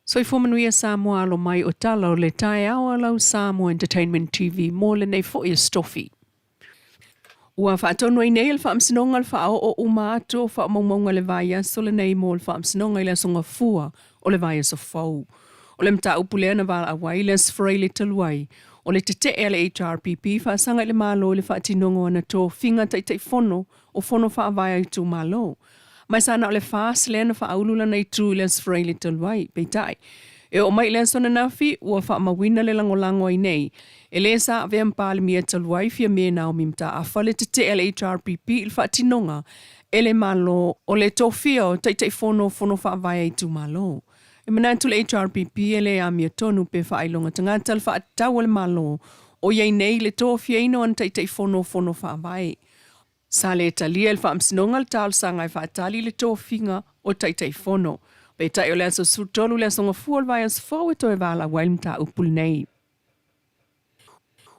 Soifua manuia Samoa alo mai o tala o le taeao a lau Samoa Entertainment TV mo lenei foi aso Tofi. Ua faatonu ai nei e le Faamasinoga le faaoo uma atu o faamaumauga i le vaiaso lenei mo le Faamasinoga i le Aso Gafua o le vaiaso fou. O le mataupu lea na valaau ai le Aso Faraile talu ai, o le tetee a le HRPP faasaga i le Malo i le faatinoga o ana tofiga Taitaifono o Fono Faavae a Itumalo. Ma sa na o le FAST lea na faaulu lana itu i le Aso Faraile talu ai. Peitai, e oo mai i le aso ananafi, ua faamauina le lagolago ai nei e le sa avea ma Palemia talu ai Fiame Naomi Mataafa le tetee a le HRPP i le faatinoga e le Malo o le tofia o Taitaifono o Fono Faavae a Itumalo. E manatu le HRPP e le amiotonu pe faailoga tagata le faatatau a le Malo o i ai nei i le tofiaina o ana Taitaifono o Fono Faavae. Sa le talia e le Faamasinoga le talosaga e faatali le tofiga o Taitaifono. Peitai o le aso 13 le Aso Gafua o le vaiaso fou e toe valaau ai le mataupu lenei.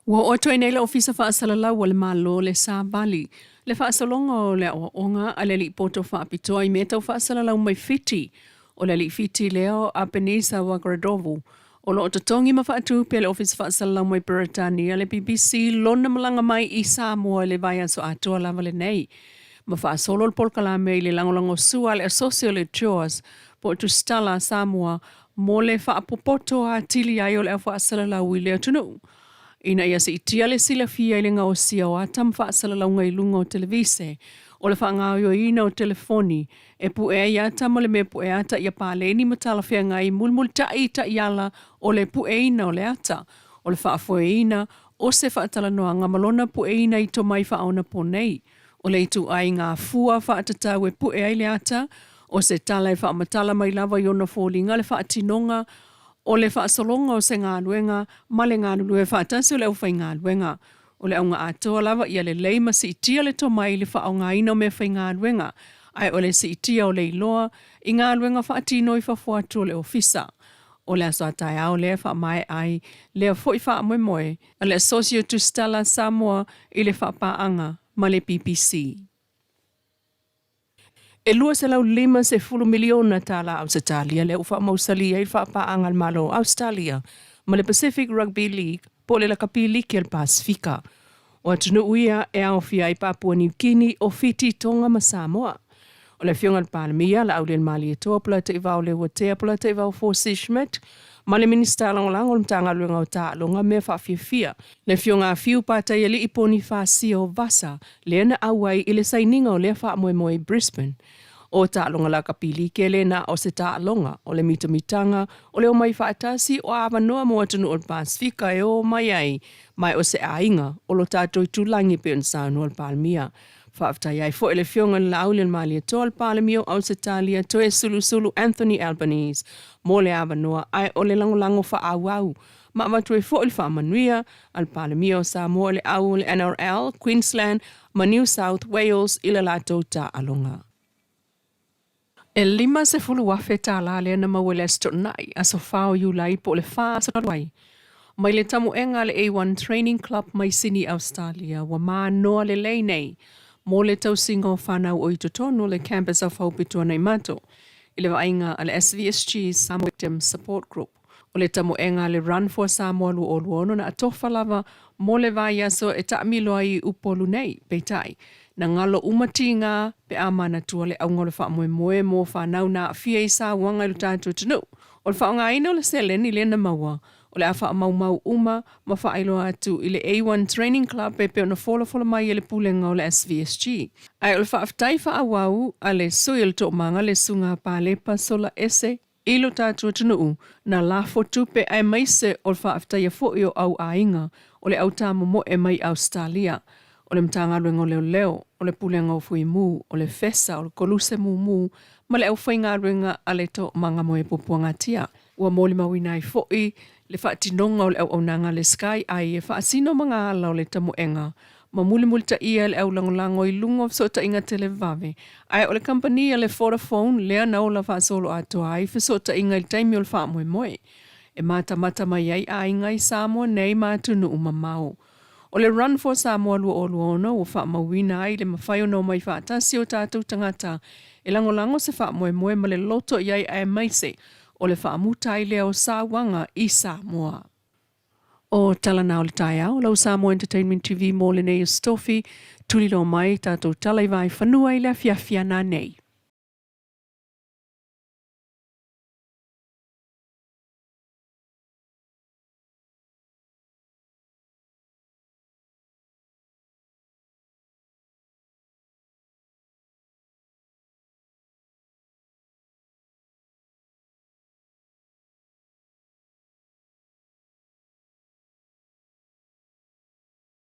Ua oo atu ai nei le Ofisa Faasalalau a le Malo le Savali, le faasologa o le aoaoga a le Alii Poto Faapitoa i mea tau faasalalau mai Fiti. O le Alii Fiti lea o Apenisa Wagradovu, O lo o totogi ma faatupe e le Ofisa Faasalalau mai Peretania le BBC lona malaga mai i Samoa i le vaiaso atoa lava lenei, ma faasolo le polokalame i le lagolagosua a le Asosi o le Tours po o Tusitala a Samoa mo le faapopoto atili ai o le au faasalalau i le atunuu ina ia siitia le silafia i le gaosia o ata ma faasalalauga i luga o televise, o le faagaoioiina o telefoni E puʻe ai ata ma le mea puʻe ata ia paleni ma talafeagai mulimulitai i taiala o le puʻeina o le ata, o le faafoeina o se faatalanoaga ma lona puʻeina i tomai faaonaponei, o le ituaiga fua faatatau e puʻe ai le ata, o se tala e faamatala mai lava i ona foliga le faatinoga o le faasologa o se galuega ma le galulue faatasi o le aufaigaluega. O le auga atoa lava ia lelei ma siitia le tomai i le faaaogaina o meafaigaluega, ae o le siitia o le iloa i galuega faatino i fafo atu o le ofisa. O le aso a taeao lea e faamaea ai lea foi faamoemoe a le Asosi o Tusitala a Samoa i le faapaaga ma le BBC. E $250 miliona tala Ausetalia lea ua faamausali ai le faapaaga a le Malo o Ausetalia ma le Pacific Rugby League po o le Lakapi Liki a le Pasefika. O atunuu ia e aofia ai Papua Niu Kini, o Fiti, Tonga ma Samoa. O le Afioga i le Palemia, Laaulialemalietoa Polataivao Leuatea Polataivao Fosi Schmidt ma le Minisita Lagolago o le Matagaluega o Taaloga ma Mea Faafiafia, Le Afioga a Fiu Pataialii Ponifasio Vasa lea na auai i le sainiga o lea faamoemoe i Brisbane. O taaloga lakapi like le na o se taaloga o le mitamitaga o le omai faatasi o avanoa mo atunuu o le Pasefika e o mai ai mai o se aiga o lo tatou itulagi e pei ona saunoa le Palemia. Faafetai ai foi i le Afioga i le Laaulialemalietoa le Palemia o Ausetalia Toesulusulu Anthony Albanese mo le avanoa ae o le lagolago faaauau ma avatu ai foi le faamanuia a le Palemia o Samoa i le au o le NRL, Queensland ma New South Wales i le latou taaloga. E $50,000 lea na maua i le Aso Toonai, aso 4 o Iulai po o le 4 aso talu ai, mai le tamoega a le A1 Training Club mai Sini, Ausetalia, ua manoa lelei nei mo le tausiga o fanau o i totonu o le Campus of Hope i Tuanaimato i le vaaiga a le SVSG Samoa Victims Support Group. O le tamoega a le Run for Samoa 2026 na atofa lava mo le vaiaso e taamilo ai i Upolu nei, peitai, na galo uma tiga pe a manatua le auga o le faamoemoe mo fanau na aafia i sauaga i lo tatou atunuu. O le faaaogaina o le seleni lea na maua, o le a faamaumau uma ma faailoa atu i le A1 Training Club e pei ona folafola mai e le Pulega o le SVSG. Ae o le faafetai faaauau a le sui o le Toomaga le Susuga Palepa Solaese I lo tatou atunuu, na lafo tupe aemaise o le faafetaia foi o au aiga o le au tamomoe mai Ausetalia, o le Matagaluega o Leoleo, o le Pulega o Fuimu, o le FESA, o le Koluse Mumu ma le aufaigaluega a le Toomaga Moe Puapuagatia. Ua molimauina ai foi le faatinoga o le auaunaga a le Sky Eye e faasino magaala o le tamoega ma mulimulitaia le aulagolago i luga o fesootaiga televave, ae o le kamupani a le Vodafone lea na ola faasoloatoa ai fesootaiga i le taimi o le faamoemoe e matamata mai ai aiga i Samoa nei ma atunuu mamao. O le Run for Samoa 2026 ua faamauina ai le mafai ona omai faatasi o tatou tagata e lagolago se faamoemoe ma le loto i ai aemaise O le faamuta ai lea o sauaga i Samoa. O tala na o le taeao, lau Samoa Entertainment TV mo lenei Aso Tofi, tuliloa mai tatou tala i vaefanua i le afiafi a nanei.